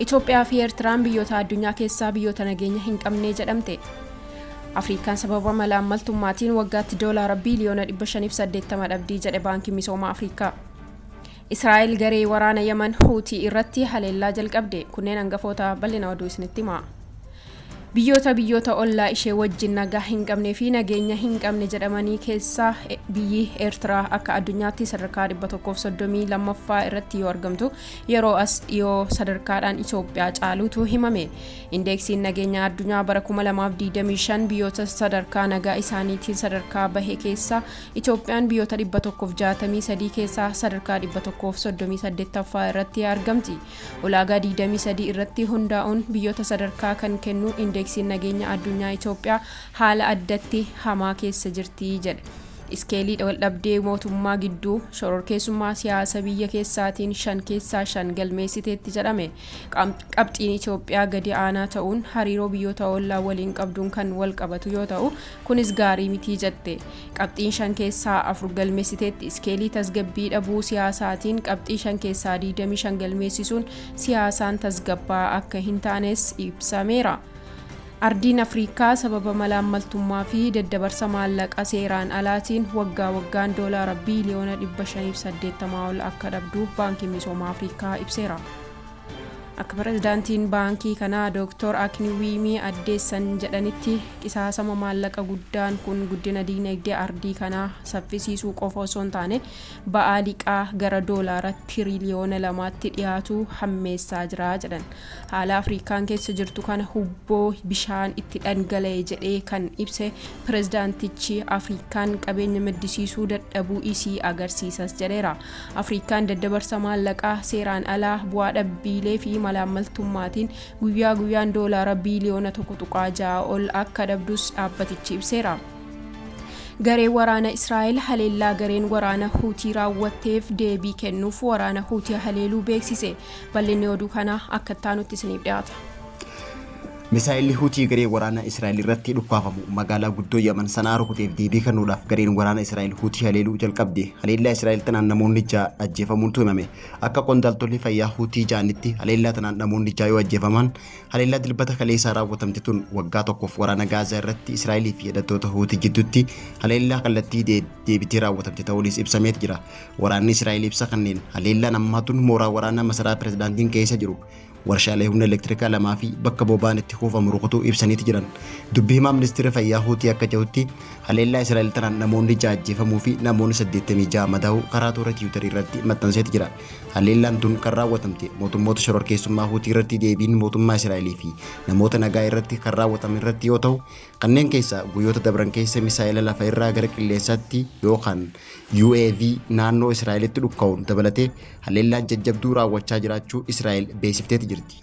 Itoophiyaa fi Eertiraan biyyoota addunyaa keessaa biyyoota nageenya hin qabne jedhamte. Afrikaan sababa malaammaltummaatiin waggaatti doolaara biiliyoona 580 dhabdii jedhe Baankiin Misooma Afrikaa. Israa'el garee waraana Yaman Huutii irratti haleellaa jalqabde. Kunneen hangafoota bal'ina oduu isinitti hima. Biyyoota biyyoota ollaa ishee wajjin nagaa hin qabnee fi nageenya hin qabne jedhamanii keessaa biyyi Eertiraa akka addunyaatti sadarkaa 132ffaa irratti yoo argamtu, yeroo as dhiyoo sadarkaadhaan Itoophiyaa caaluutu himame. Indeeksiin nageenya addunyaa bara 2025 biyyoota sadarkaa nagaa isaaniitiin sadarkaa bahe keessaa Itoophiyaan biyyoota 163 keessaa sadarkaa 138ffaa irratti argamti. Ulaagaa 23 irratti hundaa'uun biyyoota sadarkaa kan kennu indeeksiin nageenya addunyaa Itoophiyaa haala addatti hamaa keessa jirti jedhe. Iskeelii waldhabdee mootummaa gidduu, shororkeessummaa siyaasa biyya keessaatiin 5 keessaa 5 galmeessiteetti jedhame. Qabxiin Itoophiyaa gadi aanaa ta'uun hariiroo biyyoota ollaa waliin qabduun kan walqabatu yoo ta'u, kunis gaarii miti jette. Qabxiin 5 keessaa 4 galmeessiteetti. Iskeelii tasgabbii dhabuu siyaasaatiin qabxii 5 keessaa 25 galmeessisuun siyaasaan tasgabbaa'aa akka hin taanes ibsameera. Ardiin Afriikaa sababa malaammaltummaa fi daddabarsa maallaqa seeraan alaatiin waggaa waggaan doolaara biiliyoona 580 ol akka dhabdu Baankiin Misooma Afriikaa ibseera. Akka pirezidaantiin baankii kanaa Dooktor Akiniwiimii addeessan jedhanitti, qisaasama maallaqa guddaan kun guddina diinagdee ardii kanaa saffisiisuu qofa osoo hin taane ba'aa liqaa gara doolaara tiriliyoona lamaatti dhiyaatu hammeessaa jira jedhan. Haala Afrikaan keessa jirtu kana hubboo bishaan itti dhangala'e jedhee kan ibse pirezidaantichi, Afrikaan qabeenya maddisiisuu dadhabuu isii agarsiisas jedheera. Afrikaan daddabarsa maallaqaa seeraan alaa, bu'aa dhabbiilee fi malaammaltummaatiin guyyaa guyyaan doolaara biiliyoona 1.6 ol akka dhabdus dhaabbatichi ibseera. Gareen waraana Israa'el haleellaa gareen waraana Huutii raawwatteef deebii kennuuf waraana Huutii haleeluu beeksise. Bal'inni oduu kanaa akka itti aanutti isiniif dhiyaata. Misaa'elli Huutii garee waraana Israa'el irratti dhukaafamu magaalaa guddoo Yaman Sana'aa rukuteef deebii kennuudhaaf gareen waraana Israa'el Huutii haleeluu jalqabde. Haleellaa Israa'el tanaan namoonni 6 ajjeefamuutu himame. Akka qondaaltonni fayyaa Huutii ja'anitti, haleellaa tanaan namoonni 6 yoo ajjeefaman, haleellaa Dilbata kaleessaa raawwatamte tun waggaa tokkoof waraana Gaazaa irratti Israa'elii fi hidhattoota Huutii jidduutti haleellaa kallattii deebitee raawwatamte ta'uunis ibsameet jira. Waraanni Israa'el ibsa kanneen haleellaan ammaa tun mooraa waraanaa masaraa pirezidaantiin keessa jiru, warshaalee humna elektirikaa lamaa fi bakka boba'aan itti kuufamu rukutuu ibsaniiti jiran. Dubbi himaa ministeera fayyaa Huutii akka jedhutti, haleellaa Israa'el tanaan namoonni 6 ajjeefamuu fi namoonni 86 madaa'uu karaa toora Tiwutarii irratti maxxanseeti jira. Haleellaan tun kan raawwatamte mootummoota shororkeessummaa Huutii irratti deebiin mootummaa Israa'elii fi namoota nagaa irratti kan raawwatame irratti yoo ta'u, kanneen keessaa guyyoota dabran keessa misaa'ela lafa irraa gara qilleensaatti yookaan UAV naannoo Israa'elitti dhukka'uun dabalatee haleellaan jajjabduu raawwachaa jiraachuu Israa'el beeksifteeti jirti.